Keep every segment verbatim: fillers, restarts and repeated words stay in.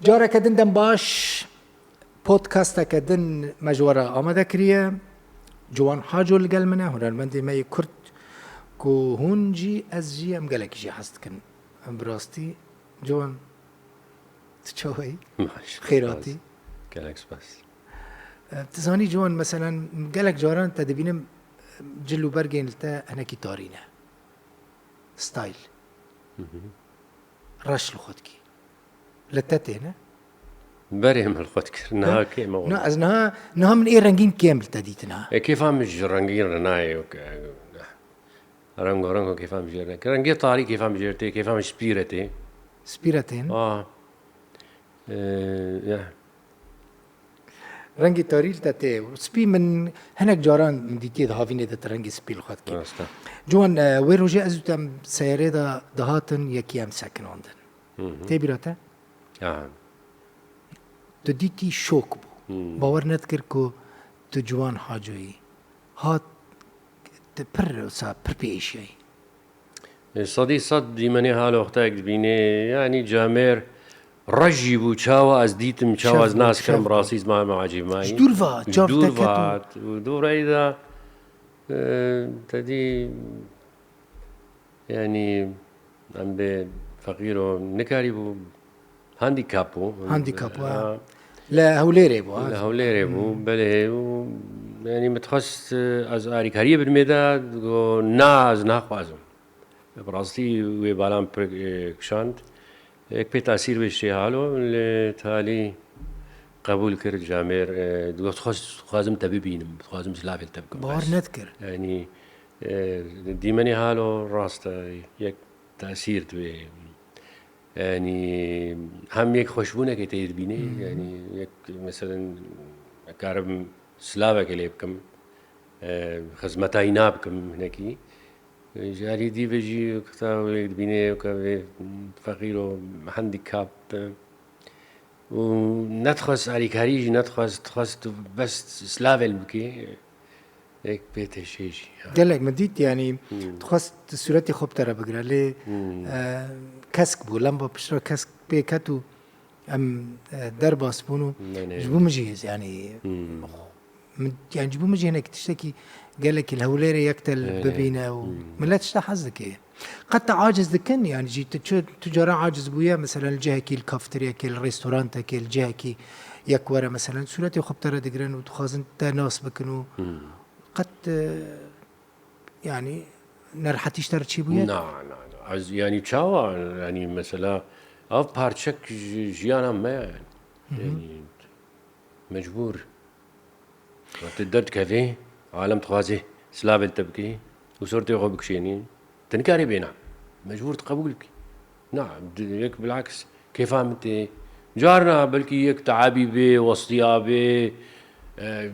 Careke din dem baş, podcasteke din me ji we re amade kiriye. Ciwan Haco li gel min e, hunermendê me yê Kurd ku hûn jî, ez jî, em gelekî jê hez dikin. Em bi rastî, Ciwan, tu çawa yî? Baş. Xêr hatî. Gelek spas. E, tu zanî, Ciwan, meselen, gelek caran te dibînim, cil û bergên li te hinekî tarî ne. Style. Hı hı. Reş li xwe dikî. Li te têne? Berê min li xwe dikir. Niha kêm e. Na, ez niha, niha min ê rengîn kêm li te dîtin ha. E, kêfa min ji rengîn re nayê, wek, e, rengo rengo kêfa min jê re. Rengê tarî kêfa min jê re tê, kêfa min spî re tê. Spî re tên? A. E, ya. Rengê tarî li te tê. Spî min hinek caran min dîtiye di havînê de tu rengê spî li xwe dikî. Rast e. Ciwan, e, wê rojê ez û te em seyarê de dihatin, yekî em sekinandin. Hı hı. Tê bîra te? Aha. Tu dîtî şok bû. Hmm. Bawer nedikir ku tu Ciwan Haco yî. Hat, tu pir wisa pir pê êşiyayî. E, sedî sed dîmenê halo wextek dibînê, yanî camêr reş jî bû, çawa ez dîtim, çawa ez nas kirim, rastî ziman me ecêb mayî. Ji dûr ve, çav te ket û hat, û dûreyî de, e, te dî, yanî, em bê feqîr û nikarîbû, handîkap bû. Handîkap bû, ha. Ha. Li Hewlêrê bû, ha. Li Hewlêrê bû, hmm, belê, û, yanî, min dixwest, e, ez alîkariyê bidimê de, digo, na, ez naxwazim. Bi rastî wê balan pir, e, kişand. Yek pê tesîr bê ji halo, lê talî qebûl kir camêr, e, digot, dixwaz-, dixwazim te bibînim, dixwazim silavê li te bikim. Bawer nedikir. Yanî, e, dîmenê halo rast e, yek tesîr dibe. Yanî hem yek xweşbûnekê tê dibînê, hmm, yanî yek, meselen, karim silavekê lê bikim, e, xizmeta wîna bikim hinekî. E, ji alî dî ve jî wekta wê dibînê weke vê feqîr û handîkap e. Û nedixwest alîkarî jî nedixwest, dixwest tu bes silavê li bikê. Yek pê teşê jî, ya. Gelek min dît, yanî, hmm, dixwest sûretê xwe bi te re bigire, lê, hmm, e, kesk bû, lemba piştre kesk pê ket û em, e, derbas bûn û, ne, ne, ji bo min jî, yanî, hmm, min, yanî, ji bo min jî hinek tiştekî gelekî li Hewlêrê yek te li, e, bibîne û, hmm, milet ji te hez dike. Qet te aciz dikin, yanî, jî tu çi, tu cara aciz bûye, mesela, li cihekî, li kafteryekê, li restorantekê, li cihekî yek were, mesela, sûretê xwe bi te re digirin û dixwazin te nas bikin û, hmm, qet, e, yanî, nerehetî ji te re çêbûye? Na, na, na. Ez, yanî, çawa, yanî, mesela, ev parçek ji jiyana me ye, yanî. Hı hı. Yanî, mecbûr. Tu derdikevî, alem dixwazî silavê li te bikî û sûretê xwe bikişênî. Tu nikarî bêna. Mecbûr tu qebûl bikî. Na, di-, yek bilaks kêfa min tê. Carna belkî yek teabî bê, westiya bê, e,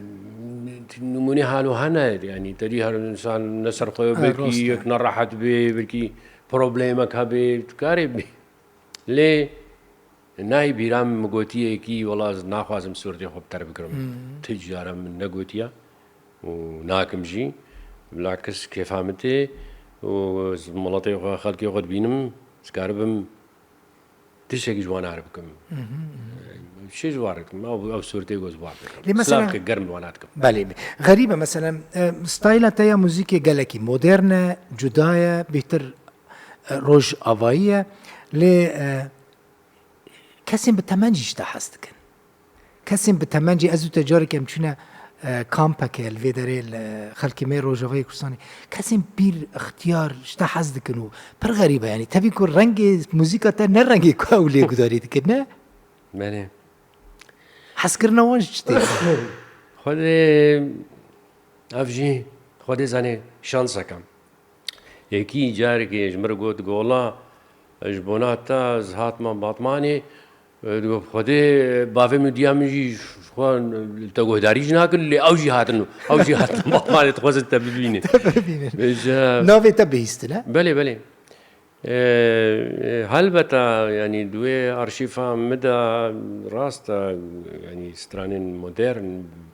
nimûnê halo hene, yanî te dî her însan ne ser xwe, ha, belkî rast e, yek nerehet bê, belkî problemek hebê, tu karê bê. Lê nayê bîra min, min gotiye kî, wela ez naxwazim sûretê xwe bi te re bigirim. Hmm. Ti cara min negotiye û nakim jî. Bilakis kêfa min tê û ez miletê xwe, xelkê xwe dibînim, ez karibim tiştekî ji wana re bikim. Mhm, mhm. Çi ji wan re bikim? Ew, ew sûretê ku ez wan re bikim. Lê mesela silavke germ li wana dikim. Belê, belê. Xerîb e, mesela, e, stayla te ya muzîkê gelekî modern e, cuda ye, bêhtir, e, rojavayî ye. Lê, e, kesên bi temen jî ji te hez dikin. Kesên bi temen jî, ez û te careke em çûne, e, kampeke li vê derê li xelkê me Rojavayê Kurdistanê. Kesên pîr, ixtiyar ji te hez dikin û pir xerîb e, yanî tevî ku rengê muzîka te ne rengê ku ew lê gudarî dikin, ne? Belê. Hezkirina wan ji çi tê? Xwedê, ev jî Xwedê zanê şanseke. Yekî carekê ji min re got, gola, ji bona te ez hatime Batmanê, e, digo, Xwedê, bavê min diya min jî ji xwe li te guhdarî jî nakin, lê ew jî hatin, ew jî hatin Batmanê, dixwazin te bibînin. Te bibînin. Ji navê te bihîstine? Belê, belê. E, e, helbeta, yanî di wê arşîfa min de rast e, yanî stranên modern,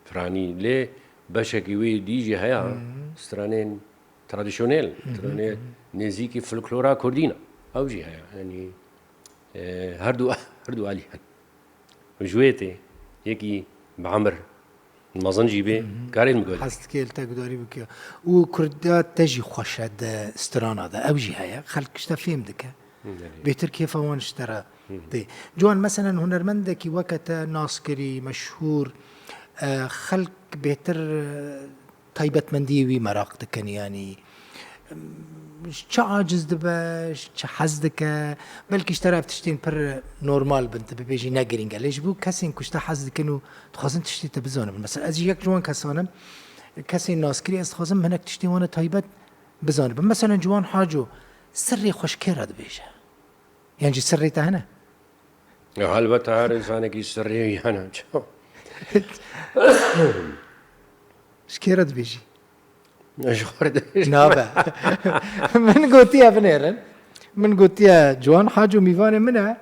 piranî, lê beşekî wê dî jî heye, hı hı, stranên tradisyonel, hı hı, stranê, hı hı, nêzîkî folklora kurdî ne. Ew jî heye. Yanî, e, her du, her du alî hene. Ji wê tê, yekî bi emir mezin jî bê, karê li min guhdarî. Hez dike li te guhdarî bike. Û kurda te jî xweş e di strana de. Ew jî heye. Xelk ji te fêm dike. Belê. Bêtir kêfa wan ji te re tê. Ciwan, meselen hunermendekî weke te naskirî, meşhûr, e, xelk bêtir, e, taybetmendiyê wî meraq dikin, yanî, em, çi aciz dibe, çi hez dike, belkî ji te re ev tiştên pir normal bin, tu bibêjî ne girîng e. Lê ji bo kesên ku ji te hez dikin û dixwazin tiştê te bizanibin. Mesela ez jî yek ji wan kesan im, kesên naskirî ez dixwazim hinek tiştên wan e taybet bizanibin. Mesela Ciwan Haco, sirrê xwe ji kê re dibêje? Yan jî sirrê te hene? Ya, helbet her insanekî sirrê hene. Ji kê re dibêjî? Ji xwe re dibêjim. Nabe. Min gotiye binêrin. Min gotiye Ciwan Haco mîvanê min e.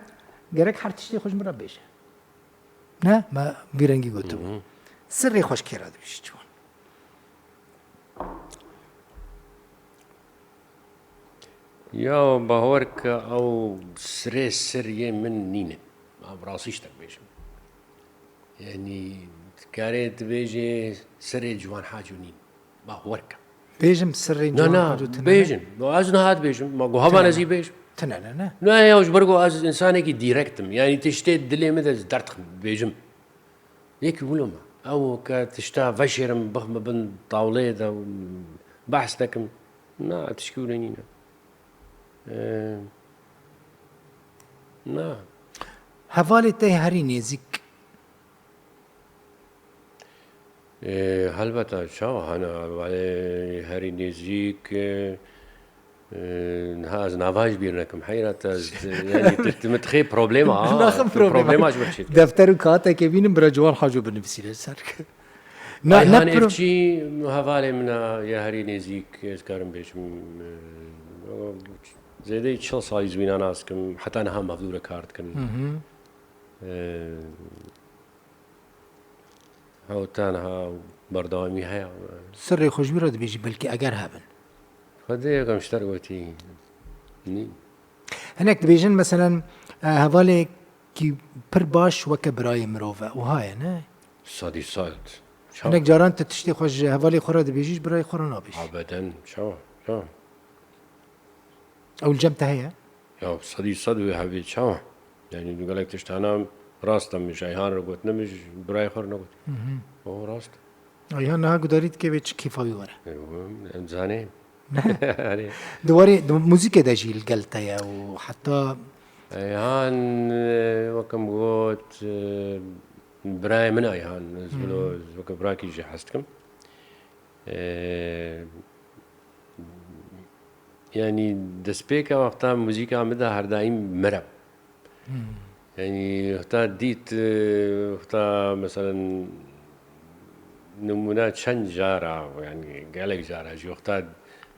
Gerek her tiştê xwe ji min re bêje. Ne? Me vî rengî gotibû. Hı hı. Sirrê xwe ji kê re dibêjî Ciwan? Ya, bawer ke ew sirê sir yê min nîne. Ma bi rastî ji te bêjim. Yanî, dikarê dibêjê sirê Ciwan Haco nîn. Bawer ke. Bêjim sirê Na, Ciwan na, Haco tune ne? Bêjin. No, ez niha dibêjim. Ma guha Tune van ez ne? Ê bêjim. Tune ne, ne? Na, ya, ji ber ku ez insanekî direkt im. Yanî, tiştê dilê min de ez derdixim, dibêjim. Yekî wilo me. Ew ke tişta veşêrim, bixme bin tawleyê de û behs nekim. Na, tişkî wilo nîne. Ee, na. Hevalê te herî nêzîk? Ee, helbeta çawa hene hevalê herî nêzîk, e, Ee, niha ez nava ji bîr nekim. Heyra te, ez, yanî, tu, tu min dixê problema, ha. Naxim Tu problema. Problema ji min çêdike. Defter û kağîtekê bînim, bira Ciwan Haco binivîsî li ser. Na, Ayhan ne pro- Evçî hevalê min e, ya herî nêzîk, ez karim bêjim, e, zêdeyî çil salî ez wîna nas dikim, heta niha mevdû re kar dikin. Hı hı. Ee, Ew tenha berdewamî heye. Sirrê xwe ji wî re dibêjî, belkî eger hebin. Xwedê yekem ji te re gotî. Nî. Hinek dibêjin, meselen, e, hevalekî pir baş weke birayê mirov e. Wiha ye, ne? Sedî sed. Çawa? Hinek caran tu tiştê xwe ji hevalê xwe re dibêjî, ji birayê xwe re nabêjî. Abeden. Çawa? Çawa? Ew li cem te heye? Ya, sedî sed wê hevê, çawa? Yanî, gelek tiştana rast e, min ji Eyhan re got, ne min ji birayê xwe re negot. Hı hı. O rast. Eyhan niha gudarî dike wê çi kêfa wî were. E, em zanê. Erê. Di warê, di muzîkê de jî li gel te ye û heta Eyhan, e, wek em got, e, birayê min Eyhan, ez Hı hı. wilo, ez weke birakî jî hez dikim. E, Yanî destpêka wexta muzîka min de her daîm min re. Hmm. Yanî wexta dît, e, wexta meselen nimûne çend cara, yanî gelek cara jî wexta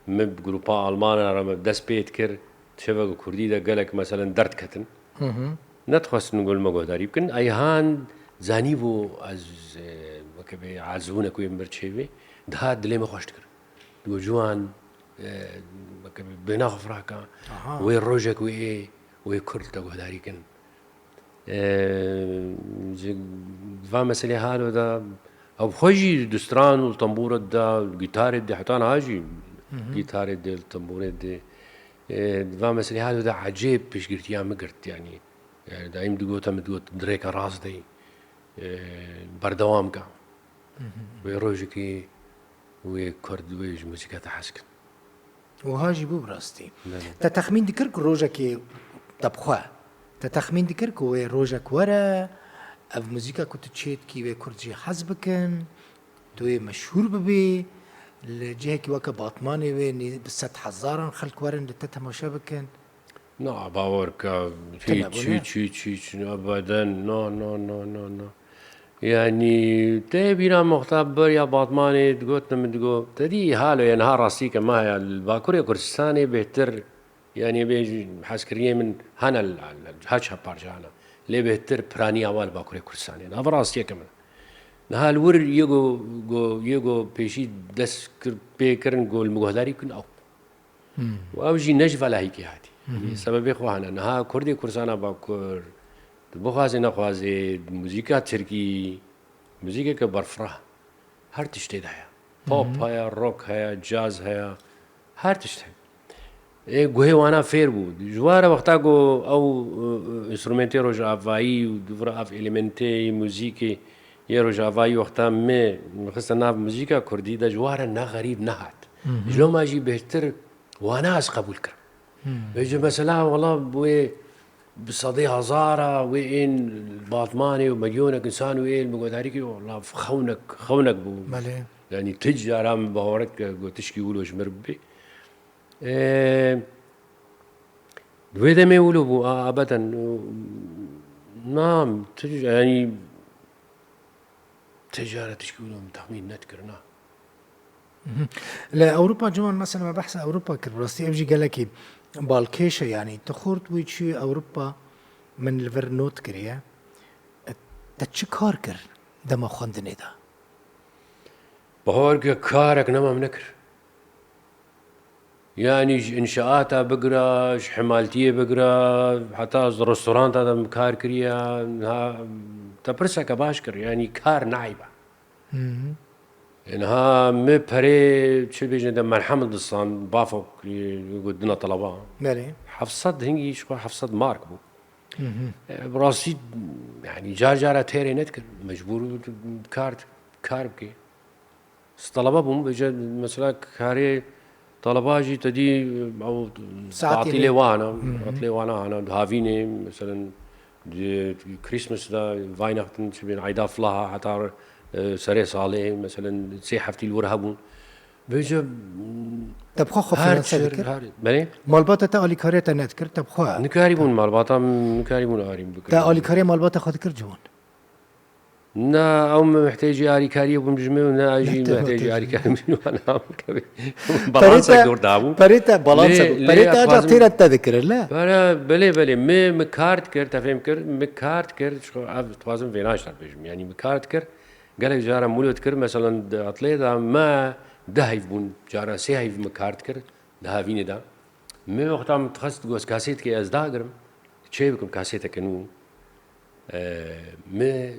min bi grupa Almana re min dest pê dikir, şeveke kurdî de gelek meselen derdketin. Hı hı. Nedixwestin ku li me guhdarî bikin. Eyhan zanîbû ez, e, weke bê ezbûnek wê min bir çêbê, daha dilê min xweş dikir. Digo, Ciwan, e, weke bêhna xwe fireh ke, Aha. wê rojek wê ê, wê Kurd te guhdarî kin. E, ji va meselê halo de, ew xwe jî di stran û li tembûre de, gîtarê de, heta niha jî Hı hı. gîtarê de, li tembûrê de. E, di va meselê halo de ecêb piştgirtiya min girt, yanî. Yani daîm digot, em digot, di rêka rast de yî, e, berdewam ke. Hı hı. Wê rojekê wê Kurd, wê ji muzîka te hez kin. Wiha jî bû bi rastî. Belê. Te texmîn dikir ku rojekê te bi xwe, te texmîn dikir ku wê rojek were, ev muzîka ku tu çêdikî wê Kurd jî hez bikin, tu wê meşhûr bibî, li cihekî weke Batmanê wê nê-, bi sed hezaran xelk werin li te temaşe bikin? Na, bawer ke, Tune hiç, bûne? hiç, hiç, hiç, ebeden, no, no, no, no, no. Yanî, tê bîra me wexta beriya Batmanê digot, ne min digot, te dî halo ye niha rastî ke me heye li Bakurê Kurdistanê bêhtir, yanî bê hezkiriyê min hene li, li, her çar parça hene. Lê bêhtir piraniya wan li Bakurê Kurdistanê. Niha rastiyeke min. Niha li wir yê go, go, yê go pêşî dest kir, pê kirin go li min guhdarî bikin ew. Hmm. Û ew jî ne ji velahîkê hatî. Hı hı. Sebebê xwe hene. Niha Kurdê Kurdistana Bakur, Tu bixwazî nexwazî, muzîka tirkî, muzîkeke berfireh, her tiştê de heye. Pop heye, rock heye, caz heye, her tişt heye. Ê guhê wana fêr bû. Ji wara wexta ku ew, e, e, înstrumentê rojavayî û di vir ev elementê yê muzîkê yê rojavayî wexta me xiste nav muzîka kurdî de ji wara ne xerîb nehat. Ji loma jî bêhtir wana ez qebûl kirim. Vêce mesela wela wê bi sedê hezara wê ên Batmanê û milyonek însan wê ên bi guhdarî kir, wela xewnek, xewnek bû. Belê. Yanî tu cara min bawer neke ku tişkî wilo ji mir bibê. Ê, di wê demê wilo bû, a, ebeden, na, tu, yanî, tu cara tişkî wilo min texmîn nedikir, na. Mhm. Li Ewropa, ciwan, mesela me behsa Ewropa kir, bi rastî ev jî gelekî balkêş e, yanî tu xort wî çû Ewropa, min li vir not kiriye. E, te çi kar kir dema xwendinê de? Bawer ke karek nema min nekir. Yanî ji înşaata bigira, ji hemaltiyê bigira, heta ji restoranta de min kar kiriye. Ha, te pirseke baş kir, yanî kar neeyb e. Niha min perê, çi bêjin, de merhem distand, bafok, e, got dina teleba. Belê. Heft sed, hingî ji xwe heft sed mark bû. E, bi rastî, yanî car cara têrê nedikir. Mecbûr bû tu kar, kar bikê. Telebe bûm, vêce mesela karê teleba jî te dî, ew Saetî tatîlê lê. Wan e, tatîlê wan e, hana, di havînê, meselen, di Christmas de, Weihnachten, çi bên, Eyda Flaha, heta, e, serê salê, meselen, sê heftî li wir hebûn. Vêce, Te bi xwe xwe her finanse çir, dikir? Her, belê? Malbata te alîkarê te nedikir, te bi xwe? Nikarîbûn malbata min, nikarîbûn arîm bikirin. Te alîkarê malbata xwe dikir ciwan? Na, ew min mihtêcî arîkariyê bûn ji min û ne ez jî mihtêcî arîkariyê min û ne. Balansek dor dabû. Perê te balanse bû. Perê te ancak têra te dikir, ne? Pere, belê, belê. Mi, mi kar dikir, te fêm kir, mi kar dikir, ji xwe ev dixwazim vêna ji te bêjim. Yanî mi kar dikir, gelek cara mûlo dikir, meselen di atlê de me deh heyv bûn, cara sê heyv mi kar dikir, di havînê de. Mi wexta min dixwest ku ez kasêtekê ez dagirim, çê bikim kasêteke nû. E, mi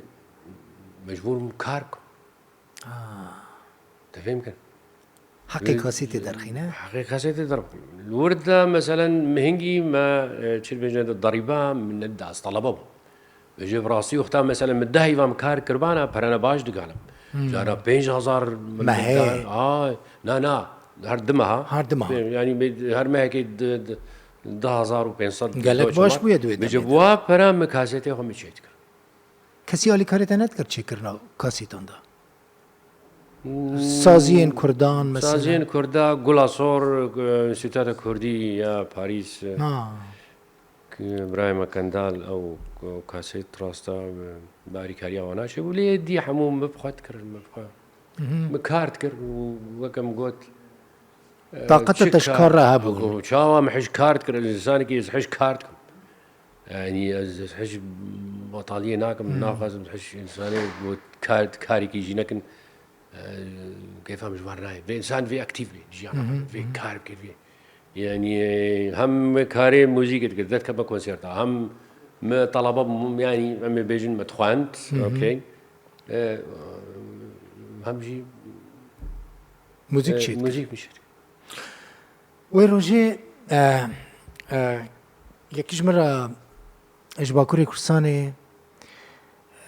mecbûr bûm kar bikim. Ah. Te fêm kir? Heqê kasêtê derxîne? Heqê kasêtê derxîne. Li wir de, meselen, min hingî me, e, çi dibêjin, de derîba min nedida, ez telebe bûm. Vêce bi rastî wexta, meselen, min deh heyva min kar kiribana, perene baş diganim. Cara pênc hezar min Mehê. Didar. Ay, na, na, her du meha. Her du meha. Yanî, her mehekê di, di, du hezar û pênc sed Gelek baş bûye di wê demê de. Vêce bi wa pera min kasetê xwe min çêdikir. Kesî alîkarê te nedikir çêkirina kasîtan de? Hmm, saziyên kurdan, mesela? Saziyên kurda, Gula Sor, e, Înstîtuta Kurdî ya Parîs, e, Ha. ki Îbrahîm Kendal, ew, ew kasêt rasta, e, bi alîkariya wana çêbû. Lê dî hemû min bi xwe dikir, min bi xwe. Mhm. Min kar dikir û weke min got, Taqeta te ji kar re hebû. Çawa min hej kar dikir, ez însanekî ez hej kar dikim. Yanî ez, ez hej betaliyê nakim, naxwazim hej însanê got kar, karekî jî nekin. E, keyfa min ji wan nayê. Vê însan vê aktîf bê, jiyana xwe, vê kar bike, vê. Yanî, e, hem karê muzîkê dikir, derdikeve konserta, hem me talaba bûm, yanî em ê bêjin me dixwend, okey. E, hem jî Muzîk e, çêdikir. Muzîk min çêdikir. Wê rojê, e, e, yekî ji min re ji Bakurê Kurdistanê,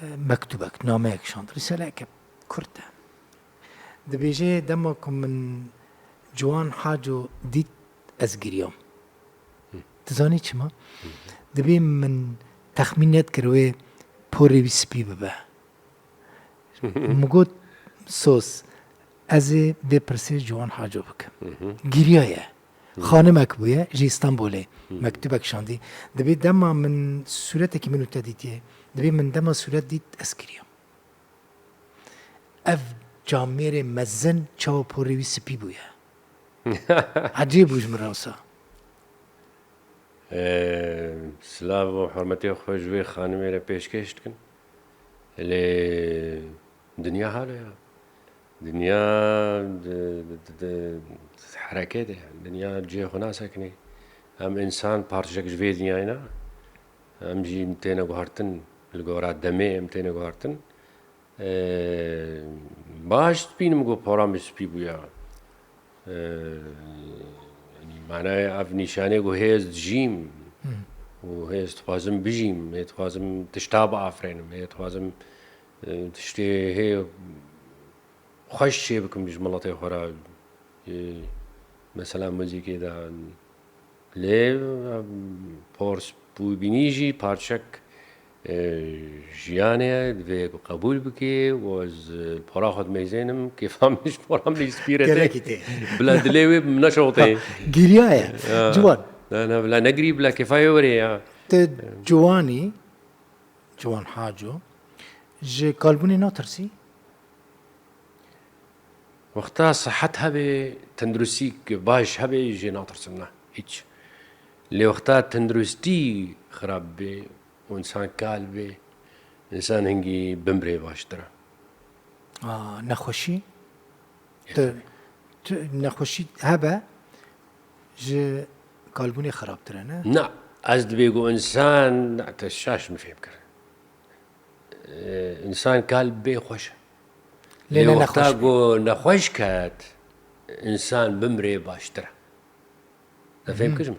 e, mektubek, nameyek şand. Rîsaleyeke kurt e. Dibêje, dema ku min Ciwan Haco dît, ez giriyam. Hı. Tu zanî çima? Hı hı. Dibê min texmîn nedikir wê porê wî spî bibe. Min got, Sos, ez ê vê pirsê Ciwan Haco bikim. Hı hı. Giriyaye. Hı. Xanimek bûye, ji Îstanbulê. Hı. Mektubek şandî. Dibê dema min sûretekî min û te dîtiye, dibê min dema sûret dît, ez giriyam. Ev camêrê mezin çawa porê wî spî bûye. Ecêb bû ji min re wisa. Ee, silav û hurmetê xwe ji wê xanimê re pêşkêş dikin. Lê dinya halo ya. Dinya di, di, di, di hereketê ye. Dinya cihê xwe nasekinê. Em însan parçeyek ji vê dinyayê ne. Em jî têne guhertin, li gora demê em têne guhertin. Ee, baş dibînim ku pora min spî bûya. Ee, yanî manaya ev nîşanê ku hê ez dijîm û hê ez dixwazim bijîm, hê dixwazim tişta biafirînim, hê dixwazim, e, tiştê hê xweş çê bikim ji miletê xwe re, e, mesela muzîkê de. Lê, e, pors bû bînî jî parçek, e, jiyanê ye, divê ku qebûl bikê û ez, e, pora xwe dimeyzênim, kêfa min ji pora min spî re tê. Gelekî tê. Bila dilê wê min neşewitê. Giriyaye. Ya. Ciwan. Ne, ne, bila negirî, bila kêfa wê were ya. Te ciwanî, Ciwan Haco, ji kalbûnê natirsî? Wexta sihet hebe, tenduristî baş hebe jê natirsim, ne, hiç. Lê wexta tenduristî xirab be û insan kal be, insan hingî bimrê baştir e. A, nexweşî? Ya, Tu, tabii. Tu, nexweşî hebe ji kalbûnê xirabtir e, ne? Na, ez dibê ku insan, na, te şaş min fêm kir. Ee, insan kal bê xweş e. Lê Lê ne wexta nexweş be. Ku nexweş ket, insan bimrê baştir e. Te fêm Mhm. kir min?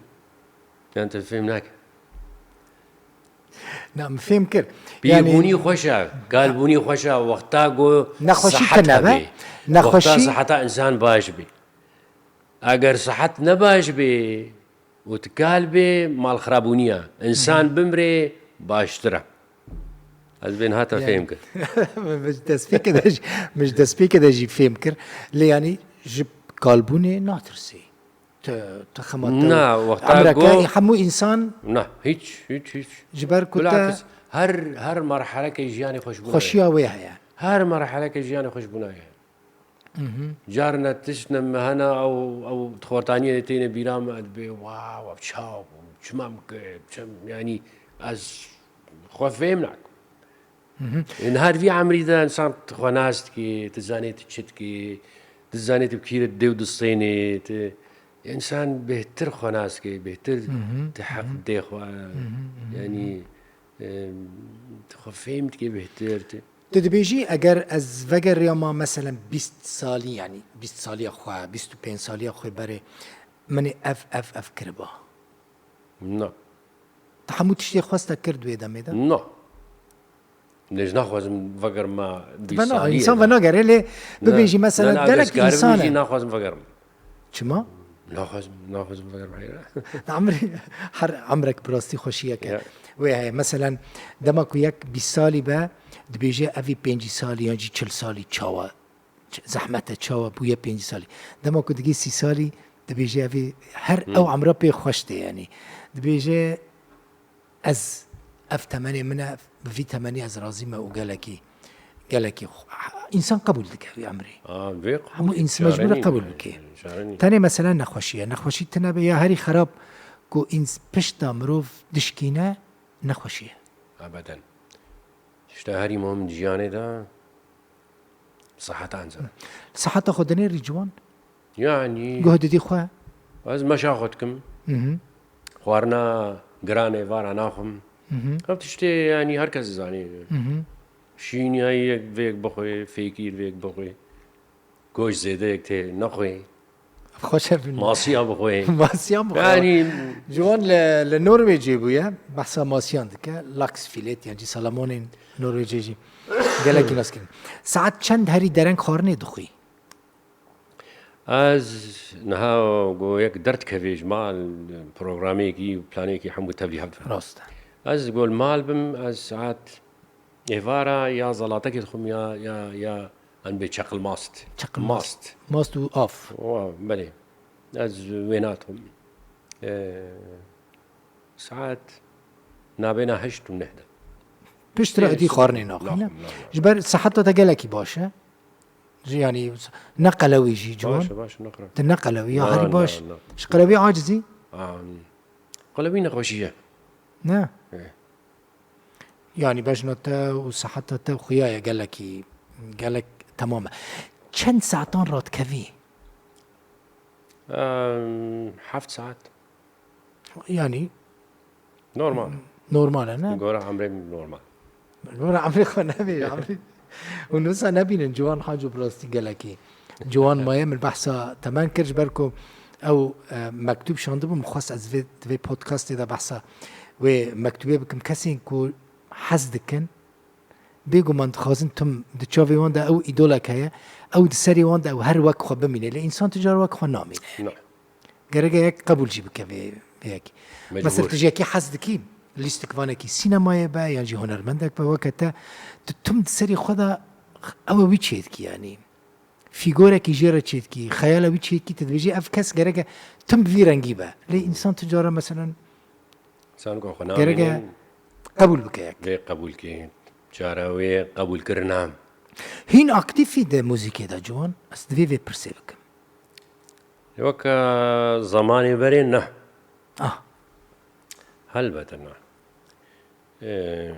Yan te fêm nake? Na, min fêm kir. Pîrbûnî Yani xweş e, kalbûnî xweş e, wexta ku Nexweşî sihet tune be. Hebe. Nexweşî Wexta siheta insan baş bî. Eger sihet ne baş bê û tu kal bê, mal xirabûnî ye. Însan Hı hı. bimrê baştir e. Ez bê niha te Yani fêm kir. Min ji destpêkê de jî, min ji destpêkê de jî fêm kir. Lê yanî ji kalbûnê natirsî. Tu, tu xema te Na, wexta emreke go- hemû însan Na, hiç, hiç, hiç. Ji ber ku te Bilakis, her, her merheleke jiyanê xweşbûna ye. Xweşiya wê heye. Her merheleke jiyanê xweşbûna ye. Mhm. Carna tiştine me hene ew, ew xortaniyê têne bîra me, dibê, wow, ev çawa bû, çima min kir, çim, yanî ez xwe fêm nakim. Mhm. Ên her vî emrî de insan xwe nas dikê, tu zanê tu çi dikê, tu zanê tu bi kî re dê û distênê, tu, însan bêhtir xwe nas dikê, bêhtir Mhm, tu heq mhm. dê xwe, Mhm, mhm. yanî, em, tu xwe fêm dikê bêhtir, tu Tu dibêjî, eger ez vegeriyama, meselen, bîst salî, yanî bîst saliya xwe, bîst û pênc saliya xwe berê, min ê ev, ev, ev kiriba. Na. Tu hemû tiştê xwest te kir di wê demê de? Na. Lê ji naxwazim vegerima bîst Vena, saliyê însan de. Venagere, lê Na. bibêjî, Na, mesela, na, gelek ez karim însan jî e. Naxwazim vegerim. Çima? Naxwazim, naxwazim vegerim heyra. Emrê, her emrek bi rastî xweşiyek e. Ya. Wê heye. Meselen, dema ku yek bîst salî be, dibêje, "Evî pêncî salî yan jî çil salî çawa? Ç-, zehmet e, çawa bûye pêncî salî?" Dema ku digê sî salî, dibêje, "Evî her Hmm. ew emra pê xweş tê, yanî." Dibêje, Ez, ev temenê min e, bi vî temenî ez razî me û gelekî, gelekî xwe-, însan qebûl dike vî emrê. A, vê qebûl Hemû e, însan mecbûr e çare qebûl nîne, bike. çare nîne. Tenê mesele nexweşî ye. Nexweşî tune be ya herî xerab ku îns-, pişta mirov dişkîne nexweşî ye. Ebeden. Tişta herî muhim di jiyanê de siheta însan e. Siheta xwe dinêrî ciwan? Yanî Guh didî xwe? Ez meşa xwe dikim. Mhm. Xwarina giran êvara naxwim. Mhm. Ev tiştê, yanî, her kes dizanî. Mhm. Şîniyayî yek vêk bixwe, fêkîr vêk bixwe. Goş zêde yek tê nexwe. Xweş e bin. Masiya bixwe. Masiyan bixwe. Yanî Ciwan li, li Norwêcê bûye, behsa masiyan dike. Laks filet, yan jî salamonên Norwêcê jî gelekî nas kirin. Saet çend herî dereng xwarinê dixwî? Ez niha go yek derdikevê ji mal, programêkî û planêkî hemû tevlî hev dibin. Rast e. Ez go li mal bim, ez saet êvara ya zalatekê dixwim ya, ya, ya, an bê çeqil mast. Çeqil mast. Mast. Mast û av. Wa, belê. Ez wê nadixwim. Ee, saet nabêna heşt û neh de. Piştre Ee, êdî xwarinê naxwîne. Naxwim, naxwim. Ji ber siheta te gelekî baş e. Ji, yanî, ne qelewî jî, ciwan. Baş e, baş e, naxwim. Tu ne qelewî, ya Na, herî na, baş. na. Ji qelewî acizî? Aa, qelewî nexweşî ye. Ne? Ê. Yanî bejna te û siheta te xuya ye gelekî, gelek temam e. Çend saetan radikevî? Em, heft saet. Yanî Normal. Normal e, ne? Gora emrê min normal. Gora emrê xwe nebî, emrê. Hûn wisa nebînin, Ciwan Haco bi rastî gelekî ciwan maye. Min behsa temen kir, ji ber ku ew, e, mektûb şandibû, min xwest ez vê, di vê podcastê de behsa wê mektûbê bikim. Kesên ku hez dikin, bêguman dixwazin tim di çavê wan de ew îdolek heye, ew di serê wan de ew her wek xwe bimîne. Lê însan tu car wek xwe namîne. Na. Gerek e yek qebûl jî bike vê, vê yekî. Mecbûr. Mesela tu ji yekî hez dikî, lîstikvanekî sînemayê be yan jî hunermendek be weke te, tu tim di serê xwe de ew e wî çêdikî, yanî fîgorekî jê re çêdikî, xeyala wî çêdikî, tu dibêjî ev kes gerek e tim bi vî rengî be. Lê însan tu cara meselen Sen ku xwe gerek e namînin, qebûl bike yek. vê qebûlkê. Çare wê qebûlkirina. Hîn aktîfî di muzîkê de Ciwan, ez divê vê pirsê bikim. Weke zemanê berê ne. Ah, Helbete ne. Ee,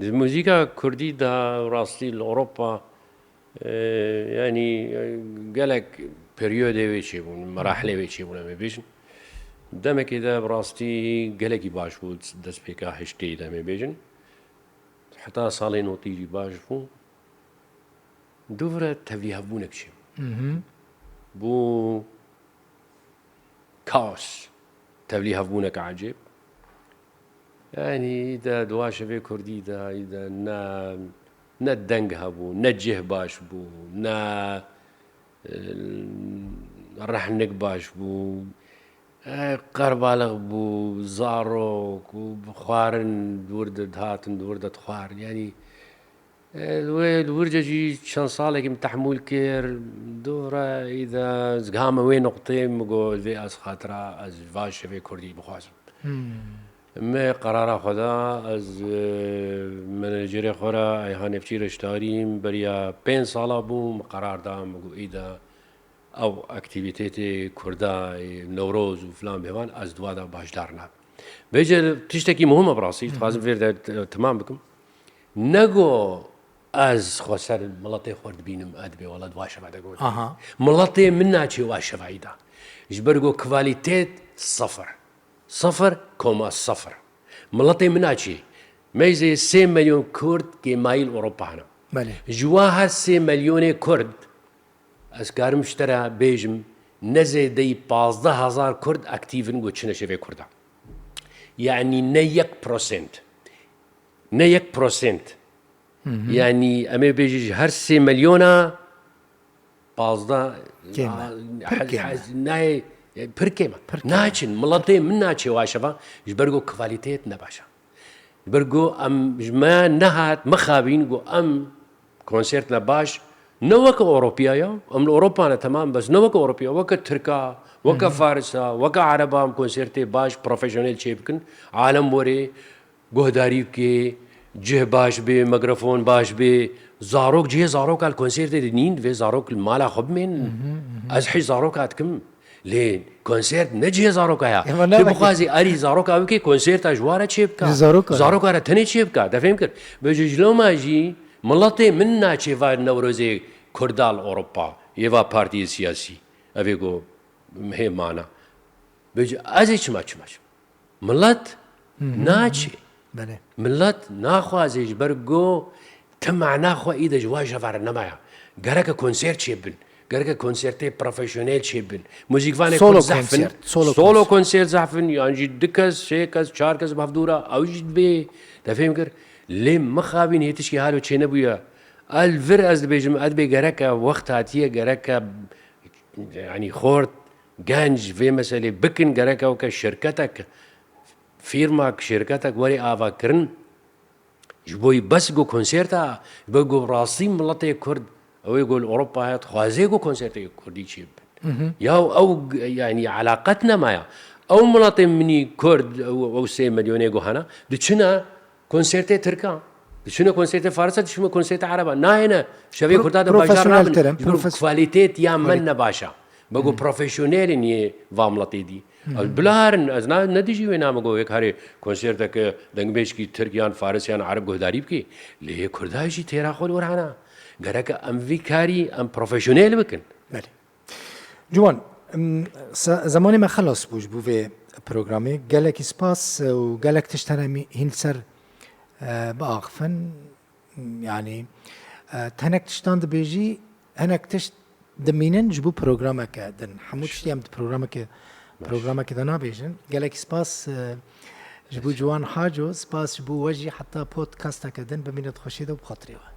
di muzîka kurdî de rastî li Ewropa, ee, yanî, ee, gelek periyodê wê çêbûn, merahilê wê çêbûn, em ê bêjin. Demekê de bi rastî gelekî baş bû, destpêka heştê de em ê bêjin. Heta salê notî jî baş bû. Dûvre tevlîhevbûnek çêbû. Bû kaos. Tevlîhevbûnek ecêb. Yanî, îde di wa şevê kurdî de, îde ne, ne deng hebû, ne cih baş bû, ne, e, rehnik baş bû. E, qerbalix bû, zarok û xwarin di wir de dihatin, di wir de dixwarin. Yanî, e, wê li wir de jî çend salekî min tehmûl kir, dûvre îde ez gihame wê noqtê, min got, vê ez xatira, ez va şevê kurdî bixwazim. Me qerara xwe da, ez, e, menajerê xwe re, Eyhan Efçî Reştarî, beriya pênc sala bû, min qerar da, min got, îde ew aktîvîtetê Kurda, e, Newroz û filan bêvan, ez di wa de başdar nabim. Vêce tiştekî muhim e bi rastî, dixwazim vêr de t-, temam bikim. Nego ez xwe ser miletê xwe dibînim, ez dibê wela di wa şeva de got. Aha. Miletê min naçê wa şeva îda. Ji ber ku kwalîtet sifir. Sifir koma sifir. Miletê min naçê. Meyzê sê milyon Kurd kêmayî li Ewropa hene. Belê. Ji wa her sê milyonê Kurd, ez karim ji te re bêjim, ne zêdeyî pazdeh hezar Kurd aktîv in ku çine şevê Kurda. Yanî ne yek prosent. Ne yek prosent. Yanî em ê bêjin ji her sê milyona pazdeh, Kêm e. a, Pir hez- kêm e. hez- nayê, e, pir kêm e. Pir kêm e. Naçin, miletê min naçê wa şeva, ji ber ku kwalîteyê ne baş e. Ji ber ku em, ji me nehat, mixabîn ku em konsertine baş, ne weke Ewropiya ya, em li Ewropa ne, temam, bes ne weke Ewropiya, weke Tirka, weke Farisa, weke Ereba em konsertê baş, profesyonel çê bikin, alem were, guhdarî bike, cih baş bê, mikrofon baş bê, zarok, cihê zaroka li konsertê dinîn, divê zarok li mala xwe bimênin. Ez hîç zaroka dikim. Lê konsert ne cihê zaroka ya. Ema Tu ne bixwazî erî zaroka bikê, konserta ji wa re çê bika. Ji zaroka re. Zaroka re tenê çê bika. Te fêm kir? Bêje ji loma jî miletê min naçê va Newrozê Kurda li Ewropa, yê va partiyê siyasî. Ev ê ku hê mana. Bêje ez ê çima çima çima. Milet naçê. Belê. Milet naxwaze ji ber go ti mana xwe îde ji wa jeva re nemaya. Gereke konsert çêbin. Gereke konsertê profesyonel çêbin. Muzîkvanê Solo Kurd zehf in. konsert, solo Solo konsert. konsert zehf in. Yan jî du kes, sê kes, çar kes bi hevdû re. Ew jî dibê. Te fêm kir? Lê mixabîn hê tişkî halo çênebûye. El vir ez dibêjim, ez dibê gereke wext hatiye, gereke, yanî xort, genc vê meselê bikin, gereke weke şirketek, fîrmak, şirketek were avakirin. Ji bo bes go konserta, ji bo go rastî miletê Kurd, ew ê go li Ewropa heye, dixwaze go konsertê Kurdî çê bibin. Ya ew, yanî elaqet nemaya. Ew miletê minî Kurd, ew, ew sê milyonê go hene, diçine konsertê Tirka, diçine konsertê Farisa, diçine konsertê Ereba. Nayêne, şevê Pro-, Kurda de bajdar profesyonel nabin. terim, Ji bo profes-, kwalîtêt ya me ne baş e. Me go profesyonelên yê va miletê dî. Ez bilarin, ez na, ne dijî wê name go yek herê konserteke dengbêjkî Tirk yan Faris yan Ereb guhdarî bikî. Lê yê Kurda jî têra xwe li wir hene. Gereke em vî karî em profesyonel bikin. Belê. Ciwan, em, se-, zemanê me xelas bû ji bo vê programê. Gelekî spas û gelek tişt hene mî-, hîn li ser, e, biaxifin. Yani, e, tenek tiştan dibêjî, hinek tişt dimînin ji bo programeke din. Hemû tiştî em di programeke, programeke de nabêjin. Gelekî spas, e, ji bo Ciwan Haco, spas ji bo we jî heta podcasteke din bimîne di xweşiyê de û bi xatirê we.